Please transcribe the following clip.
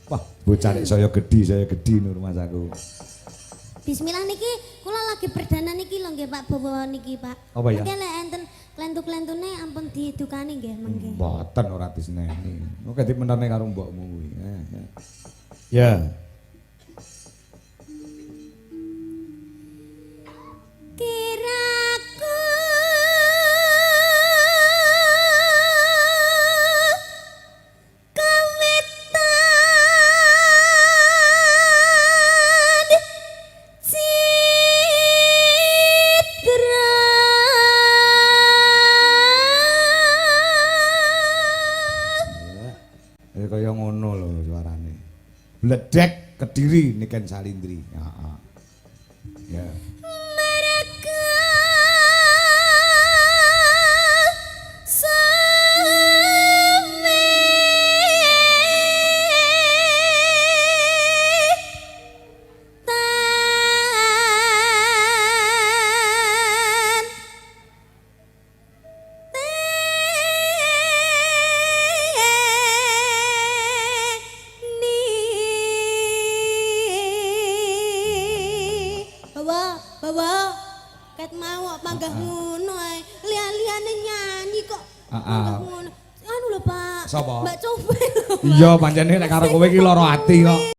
Wah, bocah nek saya gedhi nur mas aku. Bismillah niki kula lagi perdana niki lho nggih Pak bawa niki Pak. Apa ya? Mengke lek enten klentu-klentune ampun didukani nggih mengke. Mboten ora diseneni. Kok dadi menerne karo mbokmu kuwi. Ya. Kiraku kawitan cidra Ya kaya ngono lho suarane. Bledek Kediri Niken Salindri. Heeh. Ya. Mereka sami tan ni. Bawa, bawa. Ket mau kok panggah ngono ae. Liya-liyane nyanyi kok panggah ngono. Anu lho, Pak. Sapa? Mbak Cobe. Iya, pancene nek karo kowe iki lara ati kok.